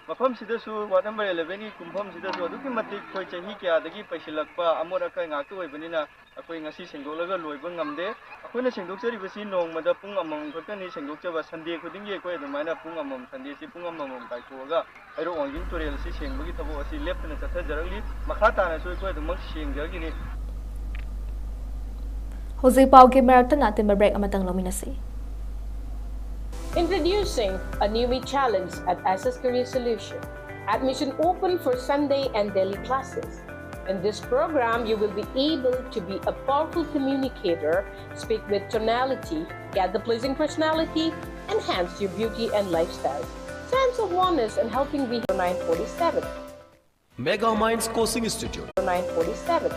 ꯃꯐꯝꯁꯤꯗꯁꯨ ꯋꯥꯔꯗ ꯅꯝꯕꯔ eleven ꯒꯤ ꯀꯨꯝꯐꯝꯁꯤꯗꯁꯨ ꯑꯗꯨꯛꯀꯤ ꯃꯇꯤꯛ ꯑꯩꯈꯣꯏ ꯆꯍꯤ ꯀꯌꯥꯗꯒꯤ ꯄꯩꯁꯤꯜꯂꯛꯄ ꯑꯃꯣꯠ ꯑꯀꯥꯏ ꯉꯥꯛꯇ ꯑꯣꯏꯕꯅꯤꯅ ꯑꯩꯈꯣꯏ ꯉꯁꯤ ꯁꯦꯡꯗꯣꯛꯂꯒ ꯂꯣꯏꯕ ꯉꯝꯗꯦ꯫ ꯑꯩꯈꯣꯏꯅ ꯁꯦꯡꯗꯣꯛꯆꯔꯤꯕꯁꯤ ꯅꯣꯡꯃꯗ ꯄꯨꯡ ꯑꯃꯃꯝ ꯈꯛꯇꯅꯤ ꯁꯦꯡꯗꯣꯛꯆꯕ꯫ ꯁꯟꯗꯦ ꯈꯨꯗꯤꯡꯒꯤ ꯑꯩꯈꯣꯏ ꯑꯗꯨꯃꯥꯏꯅ ꯄꯨꯡ ꯑꯃꯃꯝ, ꯁꯟꯗꯦꯁꯤ ꯄꯨꯡ ꯑꯃꯃꯝ ꯀꯥꯏꯊꯣꯛꯑꯒ ꯍꯩꯔꯣꯛ ꯋꯥꯡꯖꯤꯡ ꯇꯨꯔꯦꯜ ꯑꯁꯤ ꯁꯦꯡꯕꯒꯤ ꯊꯕꯛ ꯑꯁꯤ ꯂꯦꯞꯇꯅ ꯆꯠꯊꯖꯔꯛꯂꯤ꯫ ꯃꯈꯥ ꯇꯥꯅꯁꯨ ꯑꯩꯈꯣꯏ ꯑꯗꯨꯃꯛ ꯁꯦꯡꯖꯔꯒꯅꯤ꯫ ꯍꯧꯖꯤꯛ ꯄꯥꯎꯒꯤ ꯃꯔꯛꯇ ꯅꯥꯇꯤꯟꯕ ꯕ꯭ꯔꯦꯛ ꯑꯃꯇꯪ ꯂꯧꯃꯤꯟꯅꯁꯤ꯫ Introducing a new me challenge at S S Career Solution. Admission open for Sunday and daily classes. In this program, you will be able to be a powerful communicator, speak with tonality, get the pleasing personality, enhance your beauty and lifestyle. Sense of oneness and helping behavior. Nine forty-seven. Mega Minds Coaching Institute. Nine forty-seven.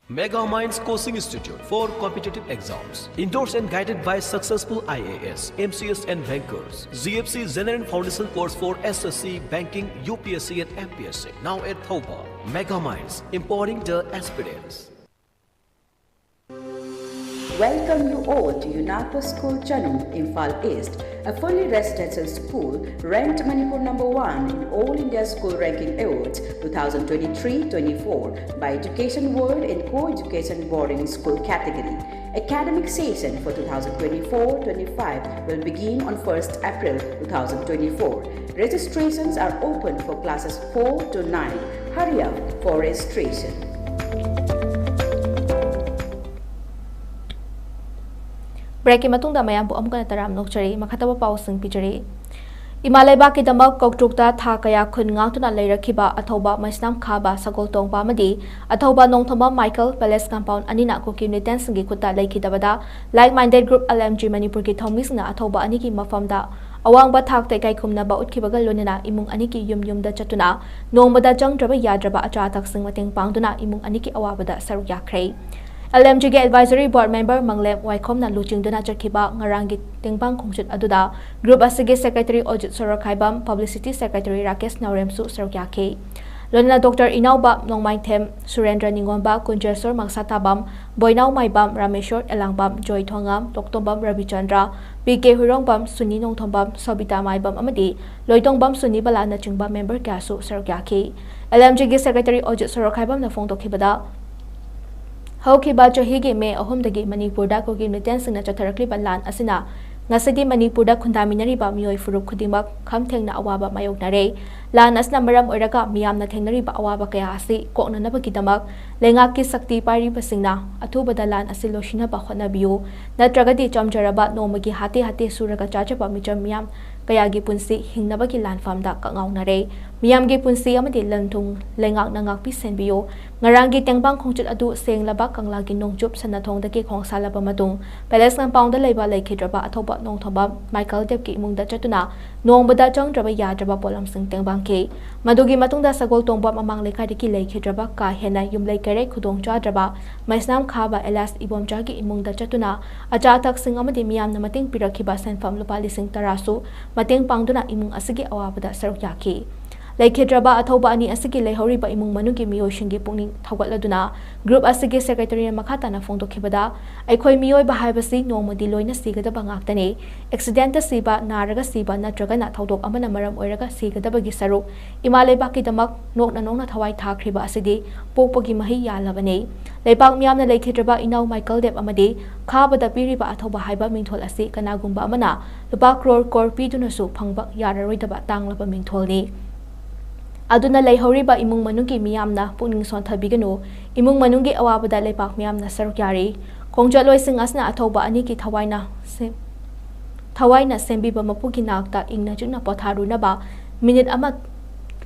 Mega Minds Coaching Institute for competitive exams. Endorsed and guided by successful I A S, M C S and bankers. G F C General Foundation course for S S C, banking, U P S C and M P S C. Now at Thoubal. Mega Minds, empowering the aspirants. Welcome you all to UNACO School Chanung, Imphal East, a fully residential school ranked Manipur number one in All India School Ranking Awards two thousand twenty-three twenty-four by Education World in Co-Education Boarding School category. Academic session for two thousand twenty-four twenty-five will begin on first April two thousand twenty-four. Registrations are open for classes four to nine. Hurry up for registration. ꯕ꯭ꯔꯦꯛꯀꯤ ꯃꯇꯨꯡꯗ ꯃꯌꯥꯝꯕꯨ ꯑꯃꯨꯛ ꯍꯟꯅ ꯇꯔꯥꯝꯅ ꯑꯣꯛꯆꯔꯤ꯫ ꯃꯈꯥ ꯇꯥꯕ ꯄꯥꯎꯁꯤꯡ ꯄꯤꯖꯔꯤ꯫ ꯏꯃꯥ ꯂꯩꯕꯥꯛꯀꯤꯗꯃꯛ ꯀꯧꯇ꯭ꯔꯨꯛꯇ ꯊꯥ ꯀꯌꯥ ꯈꯨꯟ ꯉꯥꯛꯇꯨꯅ ꯂꯩꯔꯛꯈꯤꯕ ꯑꯊꯧꯕ ꯃꯩꯁꯅꯥꯝ ꯈꯥꯕ ꯁꯒꯣꯜ ꯇꯣꯡꯕ ꯑꯃꯗꯤ ꯑꯊꯧꯕ ꯅꯣꯡꯊꯣꯝꯕ ꯃꯥꯏꯀꯦꯜ ꯄꯦꯂꯦꯁ ꯀꯝꯄꯥꯎꯟ ꯑꯅꯤꯅ ꯀꯨꯀꯤ ꯃꯤꯂꯤꯇꯦꯟꯁꯤꯡꯒꯤ ꯈꯨꯠꯇ ꯂꯩꯈꯤꯗꯕꯗ Like Minded Group L M G ꯃꯅꯤꯄꯨꯔꯒꯤ ꯊꯧꯃꯤꯁꯤꯡꯅ ꯑꯊꯧꯕ ꯑꯅꯤꯒꯤ ꯃꯐꯝꯗ ꯑꯋꯥꯡꯕ ꯊꯥꯛꯇ ꯏꯀꯥꯏ ꯈꯨꯝꯅꯕ ꯎꯠꯈꯤꯕꯒ ꯂꯣꯏꯅꯅ ꯏꯃꯨꯡ ꯑꯅꯤꯒꯤ ꯌꯨꯝ ꯌꯨꯝꯗ ꯆꯠꯇꯨꯅ ꯅꯣꯡꯃꯗ ꯆꯪꯗ꯭ꯔꯕ ꯌꯥꯗ꯭ꯔꯕ ꯑꯆꯥ ꯑꯊꯛꯁꯤꯡ ꯃꯇꯦꯡ ꯄꯥꯡꯗꯨꯅ ꯏꯃꯨꯡ ꯑꯅꯤꯒꯤ ꯑꯋꯥꯕꯗ ꯁꯔꯨꯛ ꯌꯥꯈ꯭ꯔꯦ꯫ L M G ꯒꯤ Advisory Board Member ꯃꯪꯂꯦꯝ ꯋꯥꯏꯈꯣꯝꯅ ꯂꯨꯆꯤꯡꯗꯨꯅ ꯆꯠꯈꯤꯕ ꯉꯔꯥꯡꯒꯤ ꯇꯦꯡꯕꯥꯡ ꯈꯣꯡꯆꯠ ꯑꯗꯨꯗ group ꯑꯁꯤꯒꯤ Secretary ꯑꯣꯖꯤꯠ ꯁꯣꯔꯣꯛꯈꯥꯏꯕꯝ, Publicity Secretary ꯔꯥꯀꯦꯁ ꯅꯥꯎꯔꯦꯝꯁꯨ ꯁꯔꯨꯛ ꯌꯥꯈꯤ꯫ ꯂꯣꯏꯅꯅ Doctor ꯏꯅꯥꯎꯕ ꯅꯣꯡꯃꯥꯏꯊꯦꯝ, ꯁꯨꯔꯦꯟꯗ꯭ꯔ ꯅꯤꯉꯣꯝꯕ, ꯀꯨꯟꯖꯦꯁꯣꯔ ꯃꯪꯁꯥꯊꯥꯕꯝ, ꯕꯣꯏꯅꯥꯎ ꯃꯥꯏꯕꯝ, ꯔꯥꯃꯦꯁꯣꯔ ꯑꯦꯂꯥꯡꯕꯝ, ꯖꯣꯏꯊꯣꯡꯉꯝ, ꯇꯣꯛꯇꯣꯝꯕꯝ ꯔꯕꯤꯆꯟꯗ꯭ꯔ, ꯄꯤ ꯀꯦ ꯍꯨꯏꯔꯣꯡꯕꯝ, ꯁꯨꯅꯤ ꯅꯣꯡꯊꯣꯝꯕꯝ, ꯁꯣꯕꯤꯇꯥ ꯃꯥꯏꯕꯝ ꯑꯃꯗꯤ ꯂꯣꯏꯇꯣꯡꯕꯝ ꯁꯨꯅꯤ ꯕꯂꯥꯅꯆꯤꯡꯕ member ꯀꯌꯥꯁꯨ ꯁꯔꯨꯛ ꯌꯥꯈꯤ꯫ L M G ꯒꯤ Secretary ꯑꯣꯖꯤꯠ ꯁꯣꯔꯣꯛꯈꯥꯏꯕꯝꯅ ꯐꯣꯡꯗꯣꯛꯈꯤꯕꯗ, ꯍꯧꯈꯤꯕ ꯆꯍꯤꯒꯤ ꯃꯦ ꯑꯍꯨꯝꯗꯒꯤ ꯃꯅꯤꯄꯨꯔꯗ ꯀꯨꯀꯤ militantꯁꯤꯡꯅ ꯆꯠꯊꯔꯛꯂꯤꯕ ꯂꯥꯟ ꯑꯁꯤꯅ ꯉꯁꯤꯗꯤ ꯃꯅꯤꯄꯨꯔꯗ ꯈꯨꯟꯗꯥꯃꯤꯟꯅꯔꯤꯕ ꯃꯤꯑꯣꯏ ꯐꯨꯔꯨꯞ ꯈꯨꯗꯤꯡꯃꯛ ꯈꯝ ꯊꯦꯡꯅ ꯑꯋꯥꯕ ꯃꯥꯌꯣꯛꯅꯔꯦ꯫ ꯂꯥꯟ ꯑꯁꯤꯅ ꯃꯔꯝ ꯑꯣꯏꯔꯒ ꯃꯤꯌꯥꯝꯅ ꯊꯦꯡꯅꯔꯤꯕ ꯑꯋꯥꯕ ꯀꯌꯥ ꯑꯁꯤ ꯀꯣꯛꯅꯅꯕꯒꯤꯗꯃꯛ ꯂꯩꯉꯥꯛꯀꯤ ꯁꯛꯇꯤ ꯄꯥꯏꯔꯤꯕꯁꯤꯡꯅ ꯑꯊꯨꯕꯗ ꯂꯥꯟ ꯑꯁꯤ ꯂꯣꯏꯁꯤꯟꯅꯕ ꯍꯣꯠꯅꯕꯤꯌꯨ, ꯅꯠꯇ꯭ꯔꯒꯗꯤ ꯆꯝꯖꯔꯕ ꯅꯣꯡꯃꯒꯤ ꯍꯥꯇꯦ ꯍꯥꯇꯦ ꯁꯨꯔꯒ ꯆꯥꯖꯕ ꯃꯤꯆꯝ ꯃꯤꯌꯥꯝ ꯀꯌꯥꯒꯤ ꯄꯨꯟꯁꯤ ꯍꯤꯡꯅꯕꯒꯤ ꯂꯥꯟꯐꯝꯗ ꯀꯛꯉꯥꯎꯅꯔꯦ꯫ ꯃꯤꯌꯥꯝꯒꯤ ꯄꯨꯟꯁꯤ ꯑꯃꯗꯤ ꯂꯟ ꯊꯨꯝ ꯂꯩꯉꯥꯛꯅ ꯉꯥꯛꯄꯤ ꯁꯦꯟꯕꯤꯌꯨ꯫ ꯉꯔꯥꯡꯒꯤ ꯇꯦꯡꯕꯥꯡ ꯈꯣꯡꯆꯠ ꯑꯗꯨ ꯁꯦꯡꯂꯕ ꯀꯪꯂꯥꯒꯤ ꯅꯣꯡꯆꯨꯞ ꯁꯅꯥꯊꯣꯡꯗꯒꯤ ꯈꯣꯡꯁꯥꯜꯂꯕ ꯃꯇꯨꯡ, Palace Compoundꯗ ꯂꯩꯕ ꯂꯩꯈꯤꯗ꯭ꯔꯕ ꯑꯊꯧꯕ ꯅꯣꯡꯊꯣꯝꯕꯝ ꯃꯥꯏꯀꯦꯜ ꯗꯦꯕꯀꯤ ꯏꯃꯨꯡꯗ ꯆꯠꯇꯨꯅ ꯅꯣꯡꯃꯗ ꯆꯪꯗ꯭ꯔꯕ ꯌꯥꯗ꯭ꯔꯕ ꯄꯣꯠꯂꯝꯁꯤꯡ ꯇꯦꯡꯕꯥꯡꯈꯤ꯫ ꯃꯗꯨꯒꯤ ꯃꯇꯨꯡꯗ ꯁꯒꯣꯜ ꯇꯣꯡꯕ ꯃꯃꯥꯡ ꯂꯩꯀꯥꯏꯗꯒꯤ ꯂꯩꯈꯤꯗ꯭ꯔꯕ ꯀꯥ ꯍꯦꯟꯅ ꯌꯨꯝꯂꯩ ꯀꯩꯔꯩ ꯈꯨꯗꯣꯡ ꯆꯥꯗ꯭ꯔꯕ ꯃꯩꯁꯅꯥꯝ ꯈꯥꯕ ꯑꯦꯂꯥꯁ ꯏꯕꯣꯝꯆꯥꯒꯤ ꯏꯃꯨꯡꯗ ꯆꯠꯇꯨꯅ ꯑꯆꯥ ꯑꯊꯛꯁꯤꯡ ꯑꯃꯗꯤ ꯃꯤꯌꯥꯝꯅ ꯃꯇꯦꯡ ꯄꯤꯔꯛꯈꯤꯕ ꯁꯦꯟꯐꯝ ꯂꯨꯄꯥ ꯂꯤꯁꯤꯡ ꯇꯔꯥꯁꯨ ꯃꯇꯦꯡ ꯄꯥꯡꯗꯨꯅ ꯏꯃꯨꯡ ꯑꯁꯤꯒꯤ ꯑꯋꯥꯕꯗ ꯁꯔꯨꯛ ꯌꯥꯈꯤ꯫ ꯂꯩꯈꯤꯗ꯭ꯔꯕ ꯑꯊꯧꯕ ꯑꯅꯤ ꯑꯁꯤꯒꯤ ꯂꯩꯍꯧꯔꯤꯕ ꯏꯃꯨꯡ ꯃꯅꯨꯡꯒꯤ ꯃꯤꯑꯣꯏꯁꯤꯡꯒꯤ ꯄꯨꯛꯅꯤꯡ ꯊꯧꯒꯠꯂꯗꯨꯅ group ꯑꯁꯤꯒꯤ Secretaryꯅ ꯃꯈꯥ ꯇꯥꯅ ꯐꯣꯡꯗꯣꯛꯈꯤꯕꯗ, ꯑꯩꯈꯣꯏ ꯃꯤꯑꯣꯏꯕ ꯍꯥꯏꯕꯁꯤ ꯅꯣꯡꯃꯗꯤ ꯂꯣꯏꯅ ꯁꯤꯒꯗꯕ ꯉꯥꯛꯇꯅꯤ꯫ Accidentꯇ ꯁꯤꯕ, ꯅꯥꯔꯒ ꯁꯤꯕ ꯅꯠꯇ꯭ꯔꯒꯅ ꯊꯧꯗꯣꯛ ꯑꯃꯅ ꯃꯔꯝ ꯑꯣꯏꯔꯒ ꯁꯤꯒꯗꯕꯒꯤ ꯁꯔꯨꯛ ꯏꯃꯥ ꯂꯩꯕꯥꯛꯀꯤꯗꯃꯛ ꯅꯣꯛꯅ ꯅꯣꯛꯅ ꯊꯋꯥꯏ ꯊꯥꯈ꯭ꯔꯤꯕ ꯑꯁꯤꯗꯤ ꯄꯣꯛꯄꯒꯤ ꯃꯍꯩ ꯌꯥꯜꯂꯕꯅꯤ꯫ ꯂꯩꯄꯥꯛ ꯃꯤꯌꯥꯝꯅ ꯂꯩꯈꯤꯗ꯭ꯔꯕ ꯏꯅꯥꯎ ꯃꯥꯏꯀꯦꯜ ꯗꯦꯕ ꯑꯃꯗꯤ ꯈꯥꯕꯗ ꯄꯤꯔꯤꯕ ꯑꯊꯧꯕ ꯍꯥꯏꯕ ꯃꯤꯡꯊꯣꯜ ꯑꯁꯤ ꯀꯅꯥꯒꯨꯝꯕ ꯑꯃꯅ ꯂꯨꯄꯥ ꯀ꯭ꯔꯣꯔ ꯀ꯭ꯔꯣꯔ ꯄꯤꯗꯨꯅꯁꯨ ꯐꯪꯕ ꯌꯥꯔꯔꯣꯏꯗꯕ ꯇꯥꯡꯂꯕ ꯃꯤꯡꯊꯣꯜꯅꯤ꯫ ꯑꯗꯨꯅ ꯂꯩꯍꯧꯔꯤꯕ ꯏꯃꯨꯡ ꯃꯅꯨꯡꯒꯤ ꯃꯤꯌꯥꯝꯅ ꯄꯨꯛꯅꯤꯡ ꯁꯣꯟꯊꯕꯤꯒꯅꯨ꯫ ꯏꯃꯨꯡ ꯃꯅꯨꯡꯒꯤ ꯑꯋꯥꯕꯗ ꯂꯩꯄꯥꯛ ꯃꯤꯌꯥꯝꯅ ꯁꯔꯨꯛ ꯌꯥꯔꯤ꯫ ꯈꯣꯡꯆꯠꯂꯣꯏꯁꯤꯡ ꯑꯁꯤꯅ ꯑꯊꯧꯕ ꯑꯅꯤꯒꯤ ꯊꯋꯥꯏꯅ ꯁꯦꯝ-, ꯊꯋꯥꯏꯅ ꯁꯦꯝꯕꯤꯕ ꯃꯄꯨꯒꯤ ꯅꯥꯛꯇ ꯏꯪꯅ ꯆꯤꯛꯅ ꯄꯣꯊꯥꯔꯨꯅꯕ ꯃꯤꯅꯤꯠ ꯑꯃ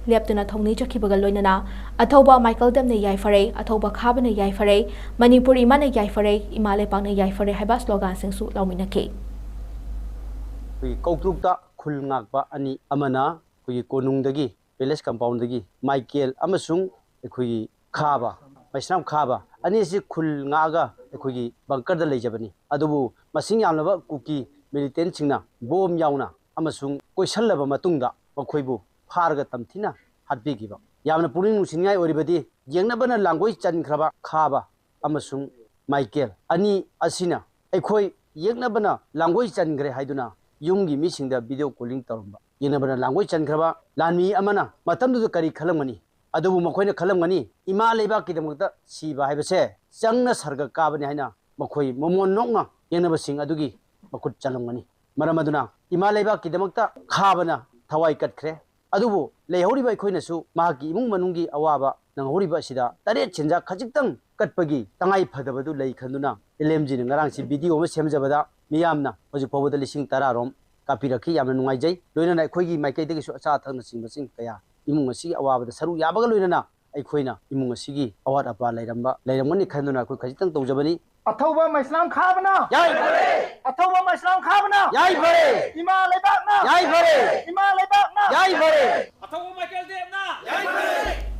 ꯂꯦꯞꯇꯅ ꯊꯧꯅꯤ ꯆꯠꯈꯤꯕꯒ ꯂꯣꯏꯅꯅ "ꯑꯊꯧꯕ ꯃꯥꯏꯀꯦꯜ ꯗꯦꯕꯅ ꯌꯥꯏꯐꯔꯦ, ꯑꯊꯧꯕ ꯈꯥꯕꯅ ꯌꯥꯏꯐꯔꯦ, ꯃꯅꯤꯄꯨꯔ ꯏꯃꯥꯅ ꯌꯥꯏꯐꯔꯦ, ꯏꯃꯥ ꯂꯩꯄꯥꯛꯅ ꯌꯥꯏꯐꯔꯦ" ꯍꯥꯏꯕ sloganꯁꯤꯡꯁꯨ ꯂꯥꯎꯃꯤꯟꯅꯈꯤ꯫ ꯑꯩꯈꯣꯏꯒꯤ ꯀꯧꯇ꯭ꯔꯨꯛꯇ ꯈꯨꯜ ꯉꯥꯛꯄ ꯑꯅꯤ, ꯑꯃꯅ ꯑꯩꯈꯣꯏꯒꯤ ꯀꯣꯅꯨꯡꯗꯒꯤ, ꯄꯦꯂꯦꯁ ꯀꯝꯄꯥꯎꯟꯗꯒꯤ ꯃꯥꯏꯀꯦꯜ ꯑꯃꯁꯨꯡ ꯑꯩꯈꯣꯏꯒꯤ ꯈꯥꯕ, ꯃꯩꯁꯅꯥꯝ ꯈꯥꯕ ꯑꯅꯤꯁꯤ ꯈꯨꯜ ꯉꯥꯛꯑꯒ ꯑꯩꯈꯣꯏꯒꯤ ꯕꯪꯀꯔꯗ ꯂꯩꯖꯕꯅꯤ꯫ ꯑꯗꯨꯕꯨ ꯃꯁꯤꯡ ꯌꯥꯝꯂꯕ ꯀꯨꯀꯤ ꯃꯤꯂꯤꯇꯦꯟꯁꯤꯡꯅ ꯕꯣꯝ ꯌꯥꯎꯅ ꯑꯃꯁꯨꯡ ꯀꯣꯏꯁꯜꯂꯕ ꯃꯇꯨꯡꯗ ꯃꯈꯣꯏꯕꯨ ꯐꯥꯔꯒ ꯇꯝꯊꯤꯅ ꯍꯥꯠꯄꯤꯈꯤꯕ꯫ ꯌꯥꯝꯅ ꯄꯨꯛꯅꯤꯡ ꯅꯨꯡꯁꯤꯅꯤꯡꯉꯥꯏ ꯑꯣꯏꯔꯤꯕꯗꯤ, ꯌꯦꯛꯅꯕꯅ ꯂꯥꯡꯒꯣꯏ ꯆꯟꯈ꯭ꯔꯕ ꯈꯥꯕ ꯑꯃꯁꯨꯡ ꯃꯥꯏꯀꯦꯜ ꯑꯅꯤ ꯑꯁꯤꯅ ꯑꯩꯈꯣꯏ ꯌꯦꯛꯅꯕꯅ ꯂꯥꯡꯒꯣꯏ ꯆꯟꯈ꯭ꯔꯦ ꯍꯥꯏꯗꯨꯅ ꯌꯨꯝꯒꯤ ꯃꯤꯁꯤꯡꯗ ꯚꯤꯗꯤꯑꯣ ꯀꯣꯂꯤꯡ ꯇꯧꯔꯝꯕ꯫ ꯌꯦꯛꯅꯕꯅ ꯂꯥꯡꯒꯣꯏ ꯆꯟꯈ꯭ꯔꯕ ꯂꯥꯟꯃꯤ ꯑꯃꯅ ꯃꯇꯝꯗꯨꯗ ꯀꯔꯤ ꯈꯜꯂꯝꯒꯅꯤ? ꯑꯗꯨꯕꯨ ꯃꯈꯣꯏꯅ ꯈꯜꯂꯝꯒꯅꯤ, ꯏꯃꯥ ꯂꯩꯕꯥꯛꯀꯤꯗꯃꯛꯇ ꯁꯤꯕ ꯍꯥꯏꯕꯁꯦ ꯆꯪꯅ ꯁꯔꯒ ꯀꯥꯕꯅꯤ ꯍꯥꯏꯅ ꯃꯈꯣꯏ ꯃꯃꯣꯟ ꯅꯣꯛꯅ ꯌꯦꯛꯅꯕꯁꯤꯡ ꯑꯗꯨꯒꯤ ꯃꯈꯨꯠ ꯆꯜꯂꯝꯒꯅꯤ꯫ ꯃꯔꯝ ꯑꯗꯨꯅ ꯏꯃꯥ ꯂꯩꯕꯥꯛꯀꯤꯗꯃꯛꯇ ꯈꯥꯕꯅ ꯊꯋꯥꯏ ꯀꯠꯈ꯭ꯔꯦ꯫ ꯑꯗꯨꯕꯨ ꯂꯩꯍꯧꯔꯤꯕ ꯑꯩꯈꯣꯏꯅꯁꯨ ꯃꯍꯥꯛꯀꯤ ꯏꯃꯨꯡ ꯃꯅꯨꯡꯒꯤ ꯑꯋꯥꯕ ꯅꯪꯍꯧꯔꯤꯕ ꯑꯁꯤꯗ ꯇꯔꯦꯠ ꯁꯦꯟꯖꯥ ꯈꯖꯤꯛꯇꯪ ꯀꯠꯄꯒꯤ ꯇꯉꯥꯏ ꯐꯗꯕꯗꯨ ꯂꯩ ꯈꯟꯗꯨꯅ, ꯑꯦꯜ ꯑꯦꯝ ꯖꯤꯅ ꯉꯔꯥꯡꯁꯤ ꯚꯤꯗꯤꯑꯣ ꯑꯃ ꯁꯦꯝꯖꯕꯗ ꯃꯤꯌꯥꯝꯅ ꯍꯧꯖꯤꯛ ꯐꯥꯎꯕꯗ ꯂꯤꯁꯤꯡ ꯇꯔꯥ ꯔꯣꯝ ꯀꯥꯞꯄꯤꯔꯛꯈꯤ꯫ ꯌꯥꯝꯅ ꯅꯨꯡꯉꯥꯏꯖꯩ꯫ ꯂꯣꯏꯅꯅ ꯑꯩꯈꯣꯏꯒꯤ ꯃꯥꯏꯀꯩꯗꯒꯤꯁꯨ ꯑꯆꯥ ꯑꯊꯛꯅꯆꯤꯡꯕꯁꯤꯡ ꯀꯌꯥ ꯏꯃꯨꯡ ꯑꯁꯤꯒꯤ ꯑꯋꯥꯕꯗ ꯁꯔꯨꯛ ꯌꯥꯕꯒ ꯂꯣꯏꯅꯅ ꯑꯩꯈꯣꯏꯅ ꯏꯃꯨꯡ ꯑꯁꯤꯒꯤ ꯑꯋꯥꯠ ꯑꯄꯥ ꯂꯩꯔꯝꯕ, ꯂꯩꯔꯝꯒꯅꯤ ꯈꯟꯗꯨꯅ ꯑꯩꯈꯣꯏ ꯈꯖꯤꯛꯇꯪ ꯇꯧꯖꯕꯅꯤ꯫ ꯑꯊꯧꯕ ꯃꯩꯁꯅꯥꯝ ꯈꯥꯕꯅ! ꯌꯥꯏꯐꯔꯦ! ꯑꯊꯧꯕ ꯃꯩꯁꯅꯥꯝ ꯈꯥꯕꯅ! ꯌꯥꯏꯐꯔꯦ! ꯏꯃꯥ ꯂꯩꯕꯥꯛꯅ! ꯌꯥꯏꯐꯔꯦ! ꯏꯃꯥ ꯂꯩꯕꯥꯛꯅ! ꯌꯥꯏꯐꯔꯦ! ꯑꯊꯧꯕ ꯃꯥꯏꯀꯦꯜ ꯗꯦꯕꯅ! ꯌꯥꯏꯐꯔꯦ!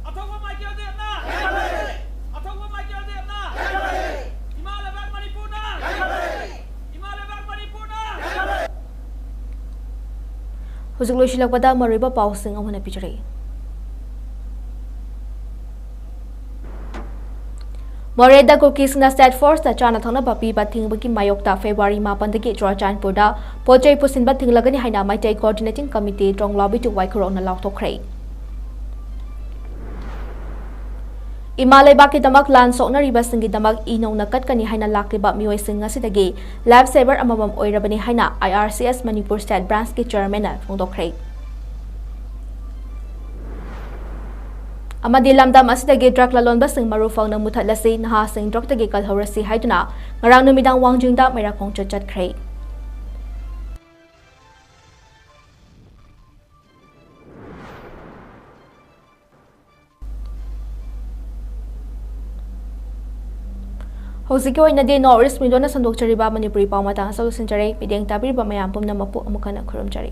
ꯑꯊꯧꯕ ꯃꯥꯏꯀꯦꯜ ꯗꯦꯕꯅ! ꯌꯥꯏꯐꯔꯦ! ꯑꯊꯧꯕ ꯃꯥꯏꯀꯦꯜ ꯗꯦꯕꯅ! ꯌꯥꯏꯐꯔꯦ! ꯏꯃꯥ ꯂꯩꯕꯥꯛ ꯃꯅꯤꯄꯨꯔꯅ! ꯌꯥꯏꯐꯔꯦ! ꯏꯃꯥ ꯂꯩꯕꯥꯛ ꯃꯅꯤꯄꯨꯔꯅ! ꯌꯥꯏꯐꯔꯦ! ꯍꯧꯖꯤꯛ ꯂꯣꯏꯁꯤꯜꯂꯛꯄꯗ ꯃꯔꯨꯑꯣꯏꯕ ꯄꯥꯎꯁꯤꯡ ꯑꯃꯨꯛ ꯍꯟꯅ ꯄꯤꯖꯔꯛꯏ꯫ ꯃꯣꯔꯦꯗ ꯀꯨꯀꯤꯁꯤꯡꯅ ꯁ꯭ꯇꯦꯠ ꯐꯣꯔꯁꯇ ꯆꯥꯅ ꯊꯛꯅꯕ ꯄꯤꯕ ꯊꯤꯡꯕꯒꯤ ꯃꯥꯌꯣꯛꯇ ꯐꯦꯕ꯭ꯔꯨꯋꯥꯔꯤ ꯃꯥꯄꯟꯗꯒꯤ ꯆꯨꯔꯥꯆꯥꯟꯄꯨꯔꯗ ꯄꯣꯠ ꯆꯩ ꯄꯨꯁꯤꯟꯕ ꯊꯤꯡꯂꯒꯅꯤ ꯍꯥꯏꯅ ꯃꯩꯇꯩ ꯀꯣꯑꯣꯔꯗꯤꯅꯦꯇꯤꯡ ꯀꯃꯤꯇꯤ ꯇ꯭ꯔꯣꯡꯂꯥꯎꯕꯤ ꯇꯨ ꯋꯥꯏꯈꯨꯔꯣꯛꯅ ꯂꯥꯎꯊꯣꯛꯈ꯭ꯔꯦ꯫ ꯏꯃꯥ ꯂꯩꯕꯥꯛꯀꯤꯗꯃꯛ ꯂꯥꯟ ꯁꯣꯛꯅꯔꯤꯕꯁꯤꯡꯒꯤꯗꯃꯛ ꯏ ꯅꯧꯅ ꯀꯠꯀꯅꯤ ꯍꯥꯏꯅ ꯂꯥꯛꯂꯤꯕ ꯃꯤꯑꯣꯏꯁꯤꯡ ꯑꯁꯤꯗꯒꯤ ꯂꯥꯏꯐ ꯁꯦꯚꯔ ꯑꯃꯃꯝ ꯑꯣꯏꯔꯕꯅꯤ ꯍꯥꯏꯅ ꯑꯥꯏ R C S Manipur state ꯕ꯭ꯔꯥꯟꯁꯀꯤ ꯆꯤꯌꯔꯃꯦꯟꯅ ꯐꯣꯡꯗꯣꯛꯈ꯭ꯔꯦ꯫ ꯑꯃꯗꯤ ꯂꯝꯗꯝ ꯑꯁꯤꯗꯒꯤ ꯗ꯭ꯔꯒ ꯂꯂꯣꯟꯕꯁꯤꯡ ꯃꯔꯨ ꯐꯪꯅ ꯃꯨꯊꯠꯂꯁꯤ, ꯅꯍꯥꯁꯤꯡ ꯗ꯭ꯔꯒꯇꯒꯤ ꯀꯜꯍꯧꯔꯁꯤ ꯍꯥꯏꯗꯨꯅ ꯉꯔꯥꯡ ꯅꯨꯃꯤꯗꯥꯡ ꯋꯥꯡꯖꯤꯡꯗ ꯃꯩꯔꯥ ꯈꯣꯡꯆꯠ ꯆꯠꯈ꯭ꯔꯦ꯫ ꯍꯧꯖꯤꯛꯀꯤ ꯑꯣꯏꯅꯗꯤ North East Window ꯅ ꯁꯟꯗꯣꯛꯆꯔꯤꯕ ꯃꯅꯤꯄꯨꯔꯤ ꯄꯥꯎ ꯃꯇꯥꯡ ꯑꯁꯤꯗ ꯂꯣꯏꯁꯤꯟꯖꯔꯦ꯫ ꯃꯤꯠꯌꯦꯡ ꯇꯥꯕꯤꯔꯤꯕ ꯃꯌꯥꯝ ꯄꯨꯝꯅꯃꯛꯄꯨ ꯑꯃꯨꯛ ꯍꯟꯅ ꯈꯨꯔꯨꯝꯖꯔꯤ꯫